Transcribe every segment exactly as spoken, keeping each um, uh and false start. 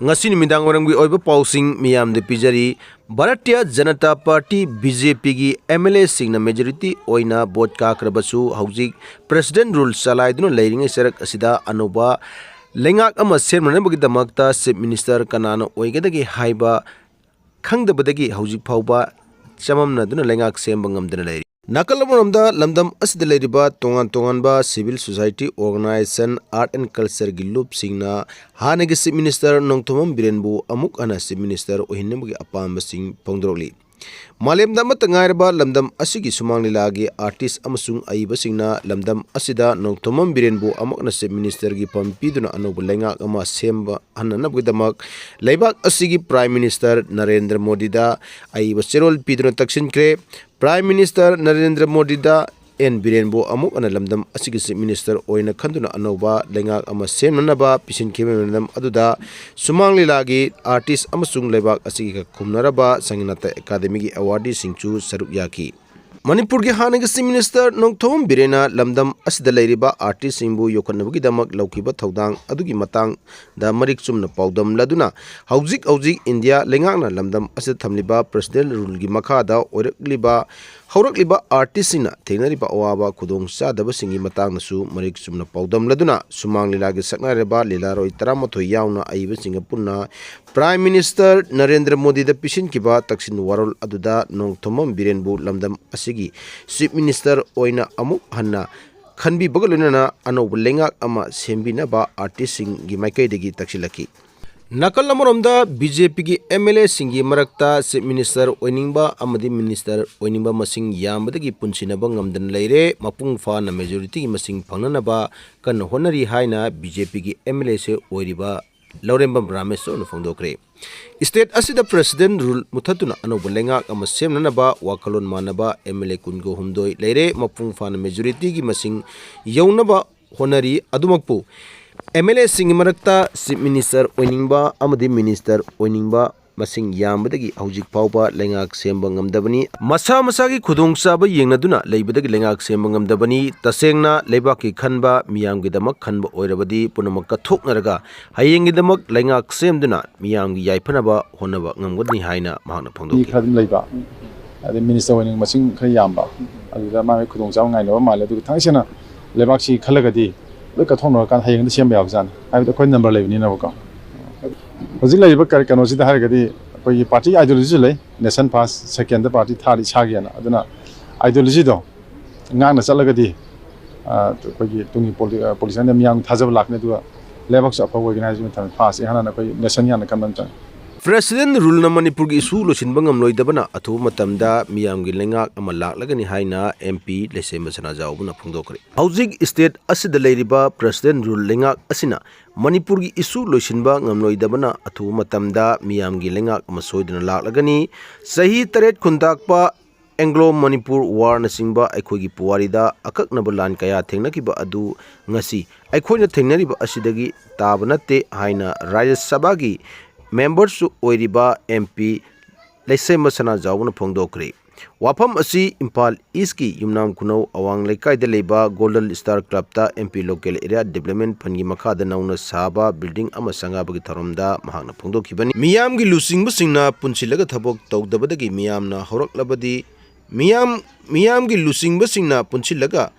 ꯉꯁꯤ ꯅꯨꯃꯤꯗꯥꯡ ꯋꯥꯏꯔꯝꯒꯤ ꯑꯣꯏꯕ ꯄꯥꯎꯁꯤꯡ ꯃꯤꯌꯥꯝꯗ ꯄꯤꯖꯔꯤ꯫ Bharatiya Janata party, B J ꯄꯤꯒꯤ ꯑꯦꯝ ꯑꯦꯜ ꯑꯦꯁꯤꯡꯅ ꯃꯦꯖꯣꯔꯤꯇꯤ ꯑꯣꯏꯅ ꯚꯣꯠ ꯀꯥꯈ꯭ꯔꯕꯁꯨ, ꯍꯧꯖꯤꯛ ꯄ꯭ꯔꯦꯁꯤꯗꯦꯟꯠ ꯔꯨꯜ ꯆꯂꯥꯏꯗꯨꯅ ꯂꯩꯔꯤꯉꯩ ꯆꯔꯛ ꯑꯁꯤꯗ ꯑꯅꯧꯕ ꯂꯩꯉꯥꯛ ꯑꯃ ꯁꯦꯝꯅꯅꯕꯒꯤꯗꯃꯛꯇ ꯆꯤꯐ ꯃꯤꯅꯤꯁꯇꯔ ꯀꯅꯥꯅ ꯑꯣꯏꯒꯗꯒꯦ ꯍꯥꯏꯕ ꯈꯪꯗꯕꯗꯒꯤ ꯍꯧꯖꯤꯛ ꯐꯥꯎꯕ ꯆꯃꯝꯅꯗꯨꯅ ꯂꯩꯉꯥꯛ ꯁꯦꯝꯕ ꯉꯝꯗꯅ ꯂꯩꯔꯤ꯫ ꯅꯥꯀꯜ ꯑꯃꯔꯣꯝꯗ, ꯂꯝꯗꯝ ꯑꯁꯤꯗ ꯂꯩꯔꯤꯕ ꯇꯣꯉꯥꯟ ꯇꯣꯉꯥꯟꯕ civil society organization, art and cultureꯒꯤ ꯂꯨꯞꯁꯤꯡꯅ ꯍꯥꯟꯅꯒꯤ Chief Minister ꯅꯣꯡꯊꯣꯝꯕꯝ ꯕꯤꯔꯦꯟꯕꯨ ꯑꯃꯨꯛ ꯍꯟꯅ Chief Minister ꯑꯣꯏꯍꯟꯅꯕꯒꯤ ꯑꯄꯥꯝꯕꯁꯤꯡ ꯐꯣꯡꯗꯣꯔꯛꯂꯤ꯫ ꯃꯥꯂꯦꯝꯗ ꯑꯃꯠꯇ ꯉꯥꯏꯔꯕ ꯂꯝꯗꯝ ꯑꯁꯤꯒꯤ ꯁꯨꯃꯥꯡ ꯂꯤꯂꯥꯒꯤ artist ꯑꯃꯁꯨꯡ ꯑꯏꯕꯁꯤꯡꯅ ꯂꯝꯗꯝ ꯑꯁꯤꯗ ꯅꯣꯡꯊꯣꯝꯕꯝ ꯕꯤꯔꯦꯟꯕꯨ ꯑꯃꯨꯛ ꯍꯟꯅ Chief Ministerꯒꯤ ꯐꯝ ꯄꯤꯗꯨꯅ ꯑꯅꯧꯕ ꯂꯩꯉꯥꯛ ꯑꯃ ꯁꯦꯝꯕ ꯍꯟꯅꯅꯕꯒꯤꯗꯃꯛ ꯂꯩꯕꯥꯛ ꯑꯁꯤꯒꯤ Prime Minister ꯅꯔꯦꯟꯗ꯭ꯔ ꯃꯣꯗꯤꯗ ꯑꯏꯕ ꯆꯦꯔꯣꯜ ꯄꯤꯗꯨꯅ ꯇꯛꯁꯤꯟꯈ꯭ꯔꯦ꯫ Prime Minister ꯅꯔꯦꯟꯗ꯭ꯔ ꯃꯣꯗꯤꯗ ꯑꯦꯟ ꯕꯤꯔꯦꯟꯕꯨ ꯑꯃꯨꯛ ꯍꯟꯅ ꯂꯝꯗꯝ ꯑꯁꯤꯒꯤ Chief Minister ꯑꯣꯏꯅ ꯈꯟꯗꯨꯅ ꯑꯅꯧꯕ ꯂꯩꯉꯥꯛ ꯑꯃ ꯁꯦꯝꯅꯅꯕ ꯄꯤꯁꯤꯟꯈꯤꯕ ꯃꯦꯃꯣꯔꯦꯟꯗꯝ ꯑꯗꯨꯗ ꯁꯨꯃꯥꯡ ꯂꯤꯂꯥꯒꯤ artist ꯑꯃꯁꯨꯡ ꯂꯩꯕꯥꯛ ꯑꯁꯤꯒꯤ ꯈꯨꯝꯅꯔꯕ ꯁꯪꯒꯤꯠ ꯅꯥꯇꯛ ꯑꯦꯀꯥꯗꯃꯤꯒꯤ awardee ꯁꯤꯡꯁꯨ ꯁꯔꯨꯛ ꯌꯥꯈꯤ꯫ ꯃꯅꯤꯄꯨꯔꯒꯤ ꯍꯥꯟꯅꯒꯤ Chief Minister ꯅꯣꯡꯊꯣꯝꯕꯝ ꯕꯤꯔꯦꯟꯅ ꯂꯝꯗꯝ ꯑꯁꯤꯗ ꯂꯩꯔꯤꯕ artist ꯁꯤꯡꯕꯨ ꯌꯣꯛꯈꯠꯅꯕꯒꯤꯗꯃꯛ ꯂꯧꯈꯤꯕ ꯊꯧꯗꯥꯡ ꯑꯗꯨꯒꯤ ꯃꯇꯥꯡꯗ ꯃꯔꯤꯛ ꯆꯨꯝꯅ ꯄꯥꯎꯗꯝꯂꯗꯨꯅ, ꯍꯧꯖꯤꯛ ꯍꯧꯖꯤꯛ ꯏꯟꯗꯤꯌꯥ ꯂꯩꯉꯥꯛꯅ ꯂꯝꯗꯝ ꯑꯁꯤꯗ ꯊꯝꯂꯤꯕ ꯄ꯭ꯔꯦꯁꯤꯗꯦꯟ ꯔꯨꯜꯒꯤ ꯃꯈꯥꯗ ꯑꯣꯏꯔꯛꯂꯤꯕ, ꯍꯧꯔꯛꯂꯤꯕ artist ꯁꯤꯡꯅ ꯊꯦꯡꯅꯔꯤꯕ ꯑꯋꯥꯕ ꯈꯨꯗꯣꯡꯆꯥꯗꯕꯁꯤꯡꯒꯤ ꯃꯇꯥꯡꯗꯁꯨ ꯃꯔꯤꯛ ꯆꯨꯝꯅ ꯄꯥꯎꯗꯝꯂꯗꯨꯅ, ꯁꯨꯃꯥꯡ ꯂꯤꯂꯥꯒꯤ ꯁꯛꯅꯥꯏꯔꯕ ꯂꯤꯂꯥꯔꯣꯏ ꯇꯔꯥꯃꯥꯊꯣꯏ ꯌꯥꯎꯅ ꯑꯏꯕꯁꯤꯡꯒ ꯄꯨꯟꯅ Prime Minister ꯅꯔꯦꯟꯗ꯭ꯔ ꯃꯣꯗꯤꯗ ꯄꯤꯁꯤꯟꯈꯤꯕ ꯇꯛꯁꯤꯟ ꯋꯥꯔꯣꯜ ꯑꯗꯨꯗ ꯅꯣꯡꯊꯣꯝꯕꯝ ꯕꯤꯔꯦꯟꯕꯨ ꯂꯝꯗꯝ ꯑꯁꯤꯒꯤ Chief Minister ꯑꯣꯏꯅ ꯑꯃꯨꯛ ꯍꯟꯅ ꯈꯟꯕꯤꯕꯒ ꯂꯣꯏꯅꯅ ꯑꯅꯧꯕ ꯂꯩꯉꯥꯛ ꯑꯃ ꯁꯦꯝꯕꯤꯅꯕ artist ꯁꯤꯡꯒꯤ ꯃꯥꯏꯀꯩꯗꯒꯤ ꯇꯛꯁꯤꯜꯂꯛꯈꯤ꯫ ꯅꯥꯀꯜ ꯑꯃꯔꯣꯝꯗ, ꯕꯤ ꯖꯦ ꯄꯤꯒꯤ ꯑꯦꯝ ꯑꯦꯜ ꯑꯦꯁꯤꯡꯒꯤ ꯃꯔꯛꯇ Chief Minister ꯑꯣꯏꯅꯤꯡꯕ ꯑꯃꯗꯤ Minister ꯑꯣꯏꯅꯤꯡꯕ ꯃꯁꯤꯡ ꯌꯥꯝꯕꯗꯒꯤ ꯄꯨꯟꯁꯤꯟꯅꯕ ꯉꯝꯗꯅ ꯂꯩꯔꯦ꯫ ꯃꯄꯨꯡ ꯐꯥꯅ ꯃꯦꯖꯣꯔꯤꯇꯤꯒꯤ ꯃꯁꯤꯡ ꯐꯪꯅꯅꯕ ꯀꯟꯅ ꯍꯣꯠꯅꯔꯤ ꯍꯥꯏꯅ ꯕꯤ ꯖꯦ ꯄꯤꯒꯤ ꯑꯦꯝ ꯑꯦꯜ ꯑꯦꯁꯦ ꯑꯣꯏꯔꯤꯕ ꯂꯧꯔꯦꯝꯕꯝ ꯔꯥꯃꯦꯁꯣꯔꯅ ꯐꯣꯡꯗꯣꯛꯈ꯭ꯔꯦ꯫ ꯁ꯭ꯇꯦꯠ ꯑꯁꯤꯗ ꯄ꯭ꯔꯦꯁꯤꯗꯦꯟ ꯔꯨꯜ ꯃꯨꯊꯠꯇꯨꯅ ꯑꯅꯧꯕ ꯂꯩꯉꯥꯛ ꯑꯃ ꯁꯦꯝꯅꯅꯕ ꯋꯥꯈꯜꯂꯣꯟ ꯃꯥꯟꯅꯕ ꯑꯦꯝ ꯑꯦꯜ ꯑꯦ ꯀꯨꯟꯒ ꯍꯨꯝꯗꯣꯏ ꯂꯩꯔꯦ꯫ ꯃꯄꯨꯡ ꯐꯥꯅ ꯃꯦꯖꯣꯔꯤꯇꯤꯒꯤ ꯃꯁꯤꯡ ꯌꯧꯅꯕ ꯍꯣꯠꯅꯔꯤ꯫ ꯑꯗꯨꯃꯛꯄꯨ, ꯑꯦꯝ ꯑꯦꯜ ꯑꯦꯁꯤꯡꯒꯤ ꯃꯔꯛꯇ Chief Minister ꯑꯣꯏꯅꯤꯡꯕ ꯑꯃꯗꯤ Minister ꯑꯣꯏꯅꯤꯡꯕ ꯃꯁꯤꯡ ꯌꯥꯝꯕꯗꯒꯤ ꯍꯧꯖꯤꯛ ꯐꯥꯎꯕ ꯂꯩꯉꯥꯛ ꯁꯦꯝꯕ ꯉꯝꯗꯕꯅꯤ꯫ ꯃꯁꯥ ꯃꯁꯥꯒꯤ ꯈꯨꯗꯣꯡꯆꯥꯕ ꯌꯦꯡꯅꯗꯨꯅ ꯂꯩꯕꯗꯒꯤ ꯂꯩꯉꯥꯛ ꯁꯦꯝꯕ ꯉꯝꯗꯕꯅꯤ꯫ ꯇꯁꯦꯡꯅ ꯂꯩꯕꯥꯛꯀꯤ ꯈꯟꯕ, ꯃꯤꯌꯥꯝꯒꯤꯗꯃꯛ ꯈꯟꯕ ꯑꯣꯏꯔꯕꯗꯤ ꯄꯨꯝꯅꯃꯛ ꯀꯠꯊꯣꯛꯅꯔꯒ ꯍꯌꯦꯡꯒꯤꯗꯃꯛ ꯂꯩꯉꯥꯛ ꯁꯦꯝꯗꯨꯅ ꯃꯤꯌꯥꯝꯒꯤ ꯌꯥꯏꯐꯅꯕ ꯍꯣꯠꯅꯕ ꯉꯝꯒꯅꯤ ꯍꯥꯏꯅ ꯃꯍꯥꯛꯅ ꯃꯤ ꯐꯣꯡꯗꯣꯛꯈꯤ꯫ ꯈꯔ ꯑꯗꯨꯝ ꯂꯩꯕ, ꯑꯗꯩ ꯃꯤꯅꯤꯁꯇꯔ ꯑꯣꯏꯅꯤꯡꯕ ꯃꯁꯤꯡ ꯈꯔ ꯌꯥꯝꯕ, ꯑꯗꯨꯗ ꯃꯥꯒꯤ ꯈꯨꯗꯣꯡꯆꯥꯕ ꯉꯥꯏꯅꯕ ꯃꯥꯜꯂꯦ꯫ ꯑꯗꯨꯒ ꯊꯥꯡꯒꯩ ꯁꯦꯡꯅ ꯂꯩꯕꯥꯛꯁꯤ ꯈꯜꯂꯒꯗꯤ ꯂꯣꯏ ꯀꯠꯊꯣꯛꯅꯔꯀꯥꯟꯗ ꯍꯌꯦꯡꯗ ꯁꯦꯝꯕ ꯌꯥꯕꯖꯥꯠꯅꯤ, ꯍꯥꯏꯕꯗꯤ ꯑꯩꯈꯣꯏ ꯅꯝꯕꯔ ꯂꯩꯕꯅꯤꯅꯕꯀꯣ꯫ ꯍꯧꯖꯤꯛ ꯂꯩꯔꯤꯕ ꯀꯔꯤ ꯀꯩꯅꯣꯁꯤꯗ ꯍꯥꯏꯔꯒꯗꯤ ꯑꯩꯈꯣꯏꯒꯤ ꯄꯥꯔꯇꯤ ꯑꯥꯏꯗꯤꯌꯣꯂꯣꯖꯤꯁꯨ ꯂꯩ, nation first, second party, third ꯏꯁꯥꯒꯤ ꯍꯥꯏꯅ꯫ ꯑꯗꯨꯅ ꯑꯥꯏꯗꯤꯌꯣꯂꯣꯖꯤꯗꯣ ꯉꯥꯛꯅ ꯆꯠꯂꯒꯗꯤ, ꯑ, ꯑꯩꯈꯣꯏꯒꯤ ꯇꯨꯡꯒꯤ ꯄꯣꯂꯤ-, ꯑ, ꯄꯣꯂꯤꯇꯤꯁꯤꯌꯥꯟꯗ ꯃꯤꯌꯥꯝ ꯊꯥꯖꯕ ꯂꯥꯛꯀꯅꯤ, ꯑꯗꯨꯒ ꯂꯩꯕꯥꯛꯁꯨ ꯑꯐꯕ ꯑꯣꯏꯒꯅꯤ ꯍꯥꯏꯁꯤ ꯃꯊꯪ ꯐꯥꯔꯁ ꯏꯍꯥꯟ ꯍꯥꯟꯅ ꯑꯩꯈꯣꯏ ꯅꯦꯁꯟꯒꯤ ꯍꯥꯟꯅ ꯈꯟꯕ ꯑꯃ ꯆꯪꯉꯤ꯫ ꯄ꯭ꯔꯦꯁꯤꯗꯦꯟꯠ ꯔꯨꯜꯅ ꯃꯅꯤꯄꯨꯔꯒꯤ ꯏꯁꯨ ꯂꯣꯏꯁꯤꯟꯕ ꯉꯝꯂꯣꯏꯗꯕꯅ ꯑꯊꯨꯕ ꯃꯇꯝꯗ ꯃꯤꯌꯥꯝꯒꯤ ꯂꯩꯉꯥꯛ ꯑꯃ ꯂꯥꯛꯂꯒꯅꯤ ꯍꯥꯏꯅ ꯑꯦꯝ ꯄꯤ ꯂꯩꯁꯦꯝꯕ ꯁꯅꯥꯖꯥꯎꯕꯅ ꯐꯣꯡꯗꯣꯛꯈ꯭ꯔꯦ꯫ ꯍꯧꯖꯤꯛ ꯁ꯭ꯇꯦꯠ ꯑꯁꯤꯗ ꯂꯩꯔꯤꯕ ꯄ꯭ꯔꯦꯁꯤꯗꯦꯟꯠ ꯔꯨꯜ ꯂꯩꯉꯥꯛ ꯑꯁꯤꯅ ꯃꯅꯤꯄꯨꯔꯒꯤ ꯏꯁꯨ ꯂꯣꯏꯁꯤꯟꯕ ꯉꯝꯂꯣꯏꯗꯕꯅ ꯑꯊꯨꯕ ꯃꯇꯝꯗ ꯃꯤꯌꯥꯝꯒꯤ ꯂꯩꯉꯥꯛ ꯑꯃ ꯁꯣꯏꯗꯅ ꯂꯥꯛꯂꯒꯅꯤ꯫ ꯆꯍꯤ ꯇꯔꯦꯠ ꯈꯨꯟꯇꯥꯛꯄ ꯑꯦꯡꯒ꯭ꯂꯣ ꯃꯅꯤꯄꯨꯔ ꯋꯥꯔꯅꯆꯤꯡꯕ ꯑꯩꯈꯣꯏꯒꯤ ꯄꯨꯋꯥꯔꯤꯗ ꯑꯀꯛꯅꯕ ꯂꯥꯟ ꯀꯌꯥ ꯊꯦꯡꯅꯈꯤꯕ ꯑꯗꯨ ꯉꯁꯤ ꯑꯩꯈꯣꯏꯅ ꯊꯦꯡꯅꯔꯤꯕ ꯑꯁꯤꯗꯒꯤ ꯇꯥꯕ ꯅꯠꯇꯦ ꯍꯥꯏꯅ ꯔꯥꯖ꯭ꯌ ꯁꯚꯥꯒꯤ ꯃꯦꯝꯕꯔꯁꯨ ꯑꯣꯏꯔꯤꯕ ꯑꯦꯝ ꯄꯤ ꯂꯩꯁꯦꯝꯕ ꯁꯅꯥꯖꯥꯎꯕꯅ ꯐꯣꯡꯗꯣꯛꯈ꯭ꯔꯦ꯫ ꯋꯥꯐꯝ ꯑꯁꯤ ꯏꯝꯐꯥꯜ ꯏꯁꯀꯤ ꯌꯨꯝꯅꯥꯝ ꯈꯨꯅꯧ ꯑꯋꯥꯡ ꯂꯩꯀꯥꯏꯗ ꯂꯩꯕ ꯒꯣꯜꯗꯟ ꯁ꯭ꯇꯥꯔ ꯀ꯭ꯂꯕꯇ M P local area development ꯐꯟꯒꯤ ꯃꯈꯥꯗ ꯅꯧꯅ ꯁꯥꯕ ꯕꯤꯜꯗꯤꯡ ꯑꯃ ꯁꯪꯒꯥꯕꯒꯤ ꯊꯧꯔꯝꯗ ꯃꯍꯥꯛꯅ ꯐꯣꯡꯗꯣꯛꯈꯤꯕꯅꯤ꯫ ꯃꯤꯌꯥꯝꯒꯤ ꯂꯨꯆꯤꯡꯕꯁꯤꯡꯅ ꯄꯨꯟꯁꯤꯜꯂꯒ ꯊꯕꯛ ꯇꯧꯗꯕꯗꯒꯤ ꯃꯤꯌꯥꯝꯅ ꯍꯧꯔꯛꯂꯕꯗꯤ, ꯃꯤꯌꯥꯝ, ꯃꯤꯌꯥꯝꯒꯤ ꯂꯨꯆꯤꯡꯕꯁꯤꯡꯅ ꯄꯨꯟꯁꯤꯜꯂꯒ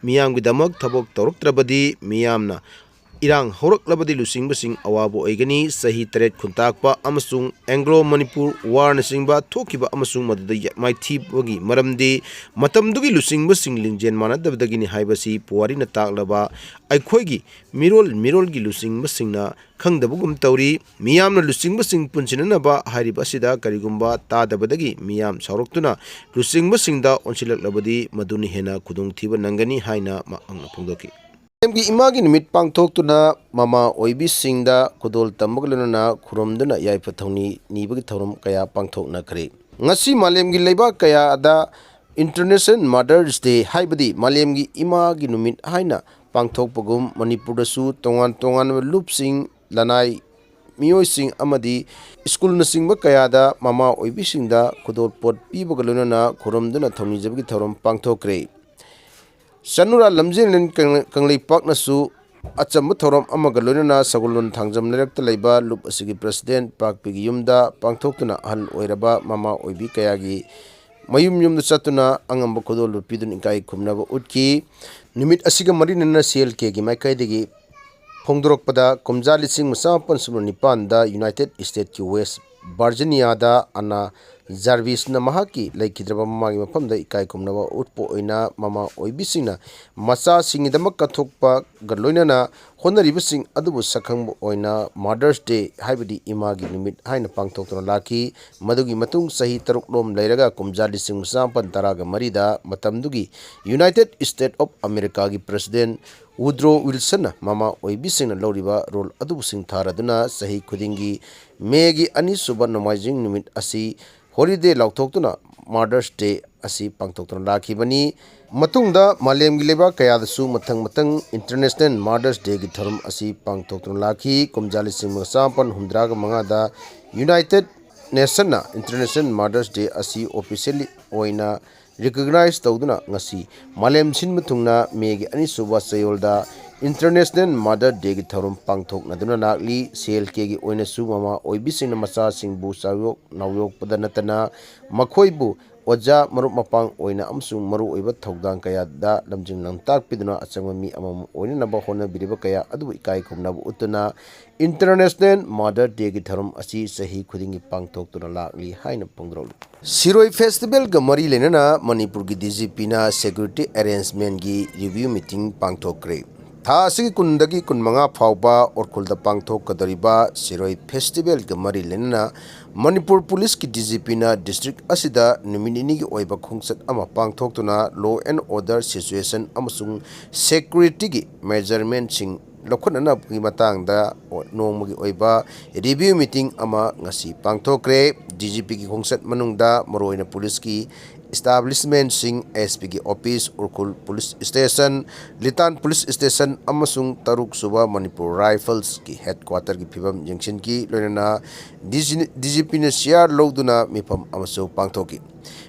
ꯃꯤꯌꯥꯝꯒꯤꯗꯃꯛ ꯊꯕꯛ ꯇꯧꯔꯛꯇ꯭ꯔꯕꯗꯤ ꯃꯤꯌꯥꯝꯅ ꯏꯔꯥꯡ ꯍꯧꯔꯛꯂꯕꯗꯤ ꯂꯨꯆꯤꯡꯕꯁꯤꯡ ꯑꯋꯥꯕ ꯑꯣꯏꯒꯅꯤ꯫ ꯆꯍꯤ ꯇꯔꯦꯠ ꯈꯨꯟꯇꯥꯛꯄ ꯑꯃꯁꯨꯡ ꯑꯦꯡꯒ꯭ꯂꯣ ꯃꯅꯤꯄꯨꯔ ꯋꯥꯔꯅꯆꯤꯡꯕ ꯊꯣꯛꯈꯤꯕ ꯑꯃꯁꯨꯡ ꯃꯗꯨꯗ ꯌ-, ꯃꯥꯏꯊꯤꯕꯒꯤ ꯃꯔꯝꯗꯤ ꯃꯇꯝꯗꯨꯒꯤ ꯂꯨꯆꯤꯡꯕꯁꯤꯡ ꯂꯤꯡꯖꯦꯜ ꯃꯥꯟꯅꯗꯕꯗꯒꯤꯅꯤ ꯍꯥꯏꯕꯁꯤ ꯄꯨꯋꯥꯔꯤꯅ ꯇꯥꯛꯂꯕ ꯑꯩꯈꯣꯏꯒꯤ ꯃꯤꯔꯣꯜ ꯃꯤꯔꯣꯜꯒꯤ ꯂꯨꯆꯤꯡꯕꯁꯤꯡꯅ ꯈꯪꯗꯕꯒꯨꯝ ꯇꯧꯔꯤ꯫ ꯃꯤꯌꯥꯝꯅ ꯂꯨꯆꯤꯡꯕꯁꯤꯡ ꯄꯨꯟꯁꯤꯟꯅꯅꯕ ꯍꯥꯏꯔꯤꯕ ꯑꯁꯤꯗ ꯀꯔꯤꯒꯨꯝꯕ ꯇꯥꯗꯕꯗꯒꯤ ꯃꯤꯌꯥꯝ ꯁꯥꯎꯔꯛꯇꯨꯅ ꯂꯨꯆꯤꯡꯕꯁꯤꯡꯗ ꯑꯣꯟꯁꯤꯜꯂꯛꯂꯕꯗꯤ ꯃꯗꯨꯅ ꯍꯦꯟꯅ ꯈꯨꯗꯣꯡꯊꯤꯕ ꯅꯪꯒꯅꯤ ꯍꯥꯏꯅ ꯃꯍꯥꯛꯅ ꯐꯣꯡꯗꯣꯛꯈꯤ꯫ ꯃꯥꯂꯦꯝꯒꯤ ꯏꯃꯥꯒꯤ ꯅꯨꯃꯤꯠ ꯄꯥꯡꯊꯣꯛꯇꯨꯅ ꯃꯃꯥ ꯑꯣꯏꯕꯤꯁꯤꯡꯗ ꯈꯨꯗꯣꯜ ꯇꯝꯕꯒ ꯂꯣꯏꯅꯅ ꯈꯨꯔꯨꯝꯗꯨꯅ ꯌꯥꯏꯐ ꯊꯧꯅꯤ ꯅꯤꯕꯒꯤ ꯊꯧꯔꯝ ꯀꯌꯥ ꯄꯥꯡꯊꯣꯛꯅꯈ꯭ꯔꯦ꯫ ꯉꯁꯤ ꯃꯥꯂꯦꯝꯒꯤ ꯂꯩꯕꯥꯛ ꯀꯌꯥꯗ International Mother's Day ꯍꯥꯏꯕꯗꯤ ꯃꯥꯂꯦꯝꯒꯤ ꯏꯃꯥꯒꯤ ꯅꯨꯃꯤꯠ ꯍꯥꯏꯅ ꯄꯥꯡꯊꯣꯛꯄꯒꯨꯝ ꯃꯅꯤꯄꯨꯔꯗꯁꯨ ꯇꯣꯉꯥꯟ ꯇꯣꯉꯥꯟꯕ ꯂꯨꯞꯁꯤꯡ, ꯂꯅꯥꯏ ꯃꯤꯑꯣꯏꯁꯤꯡ ꯑꯃꯗꯤ ꯁ꯭ꯀꯨꯜꯅꯆꯤꯡꯕ ꯀꯌꯥꯗ ꯃꯃꯥ ꯑꯣꯏꯕꯤꯁꯤꯡꯗ ꯈꯨꯗꯣꯜꯄꯣꯠ ꯄꯤꯕꯒ ꯂꯣꯏꯅꯅ ꯈꯨꯔꯨꯝꯗꯨꯅ ꯊꯧꯅꯤꯖꯕꯒꯤ ꯊꯧꯔꯝ ꯄꯥꯡꯊꯣꯛꯈ꯭ꯔꯦ꯫ ꯆꯅꯨꯔꯥ ꯂꯝꯖꯦꯟꯂꯦꯟ ꯀꯪꯂꯩ-, ꯀꯪꯂꯩꯄꯥꯛꯅꯁꯨ ꯑꯆꯝꯕ ꯊꯧꯔꯝ ꯑꯃꯒ ꯂꯣꯏꯅꯅ ꯁꯒꯣꯜꯕꯟ ꯊꯥꯡꯖꯝ ꯂꯩꯔꯛꯇ ꯂꯩꯕ ꯂꯨꯞ ꯑꯁꯤꯒꯤ ꯄ꯭ꯔꯁꯤꯗꯦꯟ ꯄꯥꯛꯄꯤꯒꯤ ꯌꯨꯝꯗ ꯄꯥꯡꯊꯣꯛꯇꯨꯅ ꯑꯍꯜ ꯑꯣꯏꯔꯕ ꯃꯃꯥ ꯑꯣꯏꯕꯤ ꯀꯌꯥꯒꯤ ꯃꯌꯨꯝ ꯌꯨꯝꯗ ꯆꯠꯇꯨꯅ ꯑꯉꯝꯕ ꯈꯨꯗꯣꯜ ꯄꯤꯗꯨꯅ ꯏꯀꯥꯏ ꯈꯨꯝꯅꯕ ꯎꯠꯈꯤ꯫ ꯅꯨꯃꯤꯠ ꯑꯁꯤꯒ ꯃꯔꯤ ꯂꯩꯅꯅ ꯁꯤ ꯑꯦꯜ ꯀꯦꯒꯤ ꯃꯥꯏꯀꯩꯗꯒꯤ ꯐꯣꯡꯗꯣꯔꯛꯄꯗ, ꯀꯨꯝꯖꯥ ꯂꯤꯁꯤꯡ ꯑꯃ ꯆꯥꯃꯥꯄꯟ ꯁꯨꯞꯅ ꯅꯤꯄꯥꯟꯗ ꯌꯨꯅꯥꯏꯇꯦꯗ ꯁ꯭ꯇꯦꯠꯀꯤ ꯋꯦꯁ ꯚꯔꯖꯤꯅꯤꯌꯥꯗ ꯑꯅꯥ ꯖꯥꯔꯚꯤꯁꯅ ꯃꯍꯥꯛꯀꯤ ꯂꯩꯈꯤꯗ꯭ꯔꯕ ꯃꯃꯥꯒꯤ ꯃꯐꯝꯗ ꯏꯀꯥꯏ ꯈꯨꯝꯅꯕ ꯎꯠꯄ ꯑꯣꯏꯅ ꯃꯃꯥ ꯑꯣꯏꯕꯤꯁꯤꯡꯅ ꯃꯆꯥꯁꯤꯡꯒꯤꯗꯃꯛ ꯀꯠꯊꯣꯛꯄꯒ ꯂꯣꯏꯅꯅ ꯍꯣꯠꯅꯔꯤꯕꯁꯤꯡ ꯑꯗꯨꯕꯨ ꯁꯛꯈꯪꯕ ꯑꯣꯏꯅ Mother's Day, ꯍꯥꯏꯕꯗꯤ ꯏꯃꯥꯒꯤ ꯅꯨꯃꯤꯠ ꯍꯥꯏꯅ ꯄꯥꯡꯊꯣꯛꯇꯨꯅ ꯂꯥꯛꯈꯤ꯫ ꯃꯗꯨꯒꯤ ꯃꯇꯨꯡ ꯆꯍꯤ ꯇꯔꯨꯛ ꯂꯣꯝ ꯂꯩꯔꯒ ꯀꯨꯝꯖꯥ ꯂꯤꯁꯤꯡ ꯑꯃ ꯆꯥꯃꯥꯄꯟ ꯇꯔꯥꯒ ꯃꯔꯤꯗ ꯃꯇꯝꯗꯨꯒꯤ ꯌꯨꯅꯥꯏꯇꯦꯗ ꯁ꯭ꯇꯦꯠ ꯑꯣꯐ ꯑꯃꯦꯔꯤꯀꯥꯒꯤ ꯄ꯭ꯔꯁꯤꯗꯦꯟ ꯋꯨꯗ꯭ꯔꯣ ꯋꯤꯜꯁꯟꯅ ꯃꯃꯥ ꯑꯣꯏꯕꯤꯁꯤꯡꯅ ꯂꯧꯔꯤꯕ ꯔꯣꯜ ꯑꯗꯨꯕꯨ ꯁꯤꯡꯊꯥꯔꯗꯨꯅ ꯆꯍꯤ ꯈꯨꯗꯤꯡꯒꯤ ꯃꯦꯒꯤ ꯑꯅꯤꯁꯨꯕ ꯅꯣꯡꯃꯥꯏꯖꯤꯡ ꯅꯨꯃꯤꯠ ꯑꯁꯤ ꯍꯣꯂꯤꯗꯦ ꯂꯥꯎꯊꯣꯛꯇꯨꯅ Mother's Day ꯑꯁꯤ ꯄꯥꯡꯊꯣꯛꯇꯨꯅ ꯂꯥꯛꯈꯤꯕꯅꯤ꯫ ꯃꯇꯨꯡꯗ ꯃꯥꯂꯦꯝꯒꯤ ꯂꯩꯕꯥꯛ ꯀꯌꯥꯗꯁꯨ ꯃꯊꯪ ꯃꯊꯪ International Mother's Dayꯒꯤ ꯊꯧꯔꯝ ꯑꯁꯤ ꯄꯥꯡꯊꯣꯛꯇꯨꯅ ꯂꯥꯛꯈꯤ꯫ ꯀꯨꯝꯖꯥ ꯂꯤꯁꯤꯡ ꯑꯃꯒ ꯆꯥꯃꯥꯄꯟ ꯍꯨꯝꯗ꯭ꯔꯥꯒ ꯃꯉꯥꯗ United Nationꯅ International Mother's Day ꯑꯁꯤ officially ꯑꯣꯏꯅ recognize ꯇꯧꯗꯨꯅ ꯉꯁꯤ ꯃꯥꯂꯦꯝ ꯁꯤꯟꯕ ꯊꯨꯡꯅ ꯃꯦꯒꯤ ꯑꯅꯤꯁꯨꯕ ꯆꯌꯣꯜꯗ International Mother Dayꯒꯤ ꯊꯧꯔꯝ ꯄꯥꯡꯊꯣꯛꯅꯗꯨꯅ ꯂꯥꯛꯂꯤ꯫ ꯁꯤ ꯑꯦꯜ ꯀꯦꯒꯤ ꯑꯣꯏꯅꯁꯨ ꯃꯃꯥ ꯑꯣꯏꯕꯤꯁꯤꯡꯅ ꯃꯆꯥꯁꯤꯡꯕꯨ ꯆꯥꯌꯣꯛ ꯅꯥꯎꯌꯣꯛꯄꯗ ꯅꯠꯇꯅ ꯃꯈꯣꯏꯕꯨ ꯑꯣꯖꯥ, ꯃꯔꯨꯞ ꯃꯄꯥꯡ ꯑꯣꯏꯅ ꯑꯃꯁꯨꯡ ꯃꯔꯨꯑꯣꯏꯕ ꯊꯧꯗꯥꯡ ꯀꯌꯥꯗ ꯂꯝꯖꯤꯡ ꯂꯝꯇꯥꯛ ꯄꯤꯗꯨꯅ ꯑꯆꯪꯕ ꯃꯤ ꯑꯃꯃꯝ ꯑꯣꯏꯅꯅꯕ ꯍꯣꯠꯅꯕꯤꯔꯤꯕ ꯀꯌꯥ ꯑꯗꯨꯕꯨ ꯏꯀꯥꯏ ꯈꯨꯝꯅꯕ ꯎꯠꯇꯨꯅ International Mother Dayꯒꯤ ꯊꯧꯔꯝ ꯑꯁꯤ ꯆꯍꯤ ꯈꯨꯗꯤꯡꯒꯤ ꯄꯥꯡꯊꯣꯛꯇꯨꯅ ꯂꯥꯛꯂꯤ ꯍꯥꯏꯅ ꯐꯣꯡꯗꯣꯔꯛꯂꯤ꯫ ꯁꯤꯔꯣꯏ ꯐꯦꯁꯇꯤꯚꯦꯜꯒ ꯃꯔꯤ ꯂꯩꯅꯅ ꯃꯅꯤꯄꯨꯔꯒꯤ ꯗꯤ ꯖꯤ ꯄꯤꯅ security arrangementꯀꯤ review meeting ꯄꯥꯡꯊꯣꯛꯈ꯭ꯔꯦ꯫ ꯊꯥ ꯑꯁꯤꯒꯤ ꯀꯨꯟꯗꯒꯤ ꯀꯨꯟꯃꯉꯥ ꯐꯥꯎꯕ ꯎꯔꯈꯨꯜꯗ ꯄꯥꯡꯊꯣꯛꯀꯗꯧꯔꯤꯕ ꯁꯤꯔꯣꯏ ꯐꯦꯁꯇꯤꯚꯦꯜꯒ ꯃꯔꯤ ꯂꯩꯅꯅ ꯃꯅꯤꯄꯨꯔ ꯄꯨꯂꯤꯁꯀꯤ ꯗꯤ ꯖꯤ ꯄꯤꯅ district ꯑꯁꯤꯗ ꯅꯨꯃꯤꯠ ꯅꯤꯅꯤꯒꯤ ꯑꯣꯏꯕ ꯈꯣꯡꯆꯠ ꯑꯃ ꯄꯥꯡꯊꯣꯛꯇꯨꯅ law and order situation ꯑꯃꯁꯨꯡ securityꯒꯤ measurementꯁꯤꯡ ꯂꯧꯈꯠꯅꯅꯕꯒꯤ ꯃꯇꯥꯡꯗ ꯅꯣꯡꯃꯒꯤ ꯑꯣꯏꯕ review meeting ꯑꯃ ꯉꯁꯤ ꯄꯥꯡꯊꯣꯛꯈ꯭ꯔꯦ꯫ ꯗꯤ ꯖꯤ ꯄꯤꯒꯤ ꯈꯣꯡꯆꯠ ꯃꯅꯨꯡꯗ ꯃꯔꯨꯑꯣꯏꯅ ꯄꯨꯂꯤꯁꯀꯤ establishmentꯁꯤꯡ, ꯑꯦꯁ ꯄꯤꯒꯤ office, Ukhrul police station, Litan police station ꯑꯃꯁꯨꯡ ꯇꯔꯨꯛ ꯁꯨꯕ ꯃꯅꯤꯄꯨꯔ ꯔꯥꯏꯐꯜꯁꯀꯤ ꯍꯦꯗꯀ꯭ꯋꯥꯇꯔꯒꯤ ꯐꯤꯕꯝ ꯌꯦꯡꯁꯤꯟꯈꯤ꯫ ꯂꯣꯏꯅꯅ ꯗꯤ ꯖꯤ ꯄꯤꯅ ꯁꯤ ꯑꯥꯔ ꯂꯧꯗꯨꯅ ꯃꯤꯐꯝ ꯑꯃꯁꯨ ꯄꯥꯡꯊꯣꯛꯈꯤ꯫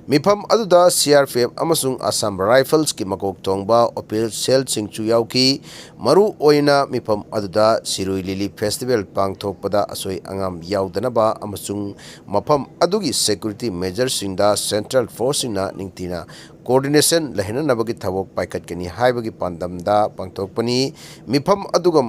ꯃꯤꯐꯝ ꯑꯗꯨꯗ ꯁꯤ ꯑꯥꯔ ꯄꯤ ꯑꯦꯐ ꯑꯃꯁꯨꯡ ꯑꯁꯥꯝ ꯔꯥꯏꯐꯜꯁꯀꯤ ꯃꯀꯣꯛ ꯊꯣꯡꯕ ꯑꯣꯐꯤꯁꯤꯌꯦꯜꯁꯤꯡꯁꯨ ꯌꯥꯎꯈꯤ꯫ ꯃꯔꯨ ꯑꯣꯏꯅ ꯃꯤꯐꯝ ꯑꯗꯨꯗ ꯁꯤꯔꯣꯏ ꯂꯤꯂꯤ ꯐꯦꯁꯇꯤꯚꯦꯜ ꯄꯥꯡꯊꯣꯛꯄꯗ ꯑꯁꯣꯏ ꯑꯉꯥꯝ ꯌꯥꯎꯗꯅꯕ ꯑꯃꯁꯨꯡ ꯃꯐꯝ ꯑꯗꯨꯒꯤ ꯁꯦꯀ꯭ꯌꯨꯔꯤꯇꯤ ꯃꯦꯖꯔꯁꯤꯡꯗ ꯁꯦꯟꯇ꯭ꯔꯦꯜ ꯐꯣꯔꯁꯁꯤꯡꯅ ꯅꯤꯡꯊꯤꯅ ꯀꯣꯑꯣꯔꯗꯤꯅꯦꯁꯟ ꯂꯩꯍꯟꯅꯅꯕꯒꯤ ꯊꯕꯛ ꯄꯥꯏꯈꯠꯀꯅꯤ ꯍꯥꯏꯕꯒꯤ ꯄꯥꯟꯗꯝꯗ ꯄꯥꯡꯊꯣꯛꯄꯅꯤ꯫ ꯃꯤꯐꯝ ꯑꯗꯨꯒ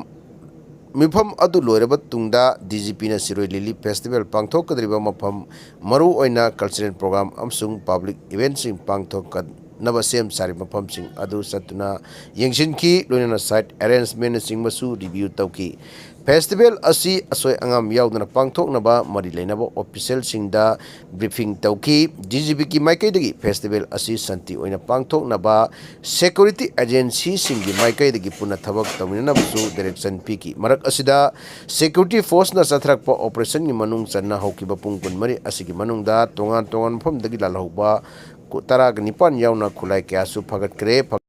ꯃꯤꯐꯝ ꯑꯗꯨ ꯂꯣꯏꯔꯕ ꯇꯨꯡꯗ ꯗꯤ ꯖꯤ ꯄꯤꯅ ꯁꯤꯔꯣꯏ ꯂꯤꯂꯤ ꯐꯦꯁꯇꯤꯚꯦꯜ ꯄꯥꯡꯊꯣꯛꯀꯗꯧꯔꯤꯕ ꯃꯐꯝ, ꯃꯔꯨꯑꯣꯏꯅ ꯀꯜꯆꯔꯦꯜ ꯄ꯭ꯔꯣꯒ꯭ꯔꯥꯝ ꯑꯃꯁꯨꯡ ꯄꯕ꯭ꯂꯤꯛ ꯏꯚꯦꯟꯠꯁꯤꯡ ꯄꯥꯡꯊꯣꯛꯅꯕ ꯁꯦꯝ ꯁꯥꯔꯤꯕ ꯃꯐꯝꯁꯤꯡ ꯑꯗꯨ ꯆꯠꯇꯨꯅ ꯌꯦꯡꯁꯤꯟꯈꯤ꯫ ꯂꯣꯏꯅꯅ ꯁꯥꯏꯠ ꯑꯦꯔꯦꯟꯖꯃꯦꯟꯠꯅꯆꯤꯡꯕꯁꯨ ꯔꯤꯚꯤꯌꯨ ꯇꯧꯈꯤ꯫ ꯐꯦꯁꯇꯤꯚꯦꯜ ꯑꯁꯤ ꯑꯁꯣꯏ ꯑꯉꯥꯝ ꯌꯥꯎꯗꯅ ꯄꯥꯡꯊꯣꯛꯅꯕ ꯃꯔꯤ ꯂꯩꯅꯕ ꯑꯣꯐꯤꯁꯤꯌꯦꯜꯁꯤꯡꯗ ꯕ꯭ꯔꯤꯐꯤꯡ ꯇꯧꯈꯤ꯫ ꯗꯤ ꯖꯤ ꯄꯤꯒꯤ ꯃꯥꯏꯀꯩꯗꯒꯤ ꯐꯦꯁꯇꯤꯚꯦꯜ ꯑꯁꯤ ꯁꯥꯟꯇꯤ ꯑꯣꯏꯅ ꯄꯥꯡꯊꯣꯛꯅꯕ ꯁꯦꯀ꯭ꯌꯨꯔꯤꯇꯤ ꯑꯦꯖꯦꯟꯁꯤꯁꯤꯡꯒꯤ ꯃꯥꯏꯀꯩꯗꯒꯤ ꯄꯨꯟꯅ ꯊꯕꯛ ꯇꯧꯃꯤꯟꯅꯅꯕꯁꯨ ꯗꯥꯏꯔꯦꯛꯁꯟ ꯄꯤꯈꯤ꯫ ꯃꯔꯛ ꯑꯁꯤꯗ ꯁꯦꯀ꯭ꯌꯨꯔꯤꯇꯤ ꯐꯣꯔꯁꯅ ꯆꯠꯊꯔꯛꯄ ꯑꯣꯄꯔꯦꯁꯟꯒꯤ ꯃꯅꯨꯡ ꯆꯟꯅ ꯍꯧꯈꯤꯕ ꯄꯨꯡ ꯀꯨꯟꯃꯔꯤ ꯑꯁꯤꯒꯤ ꯃꯅꯨꯡꯗ ꯇꯣꯉꯥꯟ ꯇꯣꯉꯥꯟꯕ ꯃꯐꯝꯗꯒꯤ ꯂꯥꯜꯍꯧꯕ ꯇꯔꯥꯒ ꯅꯤꯄꯥꯟ ꯌꯥꯎꯅ ꯈꯨꯠꯂꯥꯏ ꯀꯌꯥꯁꯨ ꯐꯥꯒꯠꯈ꯭ꯔꯦ꯫